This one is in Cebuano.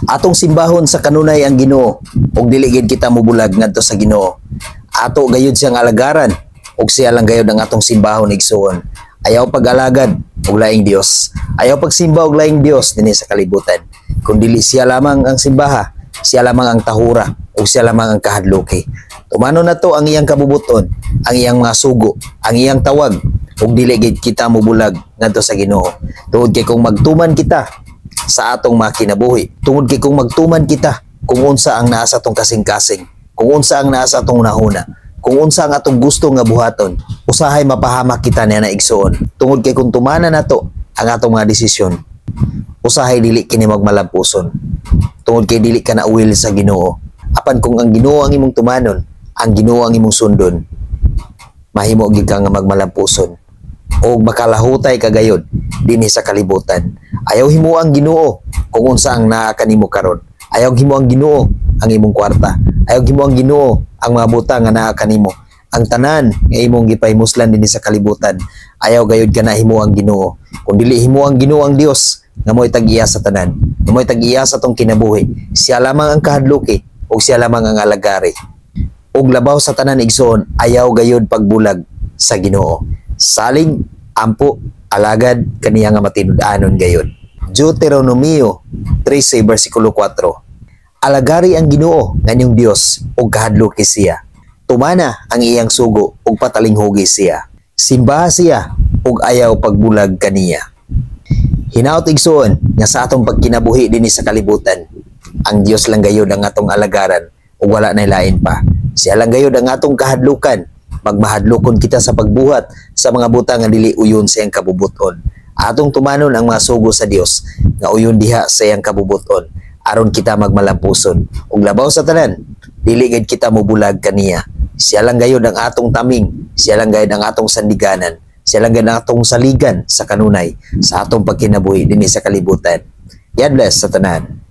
Atong simbahon sa kanunay ang Ginoo ug dili gid kita mobulag ngadto sa Ginoo. Ato gayud siyang alagaran ug siya lang gayud ang atong simbahon, igsuon. Ayaw pag-alagad og laing Dios. Ayaw pagsimba og laing Dios dinhi sa kalibutan. Kung dili siya lamang ang simbaha, siya lamang ang tahura ug siya lamang ang kahadluki. Tumanon nato ang iyang kabubuton, ang iyang mga sugo, ang iyang tawag ug dili gid kita mobulag ngadto sa Ginoo. Tungod kay kung magtuman kita sa atong mga kinabuhi, tungod kay kung magtuman kita kung unsa ang naa sa atong kasing-kasing, kung unsa ang naa sa atong hunahuna, kung unsa ang atong gusto nga buhaton, usahay mapahamak kita niya na, igsuon. Tungod kay kung tumanan nato ang atong mga desisyon, usahay dili kini magmalampuson. Tungod kay dili ka na will sa Ginoo. Apan kung ang Ginoo ang imong tumanon, ang Ginoo ang imong sundon, mahimo gid ka nga magmalampuson o makalahutay ka gayod dinhi sa kalibutan. Ayaw himo ang Ginoo kung unsa ang naa kanimo karon. Ayaw himo ang Ginoo ang imong kwarta. Ayaw himo ang Ginoo ang mga butang nga naa kanimo. Ang tanan nga imong gipahimuslan dinhi sa kalibutan, ayaw gayud ka na himo ang Ginoo. Kung dili himo ang Ginoo ang Dios nga mo'y tag-iya sa tanan, nga mo'y tag-iya sa atong kinabuhi. Siya lamang ang kahadluki ug siya lamang ang alagari. Ug labaw sa tanan, igsoon, ayaw gayud pagbulag sa Ginoo. Salig, ampo, alagad kaniya nga matinud-anon gayud. Deuteronomio 13 versikulo 4. Alagari ang Ginoo nga inyong Dios ug kahadluki siya. Tumana ang iyang sugo ug patalinghugi siya. Simbaha siya ug ayaw pagbulag kaniya. Hinaot, igsoon, nga sa atong pagkinabuhi dinhi sa kalibutan, ang Dios lang gayud ang atong alagaran ug wala na lain pa. Siya lang gayud ang atong kahadlukan. Magmahadlokon kita sa pagbuhat sa mga butang nga dili uyon sa iyang kabubuton. Atong tumanon ang mga sugo sa Dios nga uyon diha sa iyang kabubuton aron kita magmalampuson. Ug labaw sa tanan, dili gid kita mobulag kaniya. Siya lang gayud ang atong taming, siya lang gayud ang atong sandiganan, siya lang gayud ang atong saligan sa kanunay sa atong pagkinabuhi dinhi sa kalibutan. God bless sa tanan.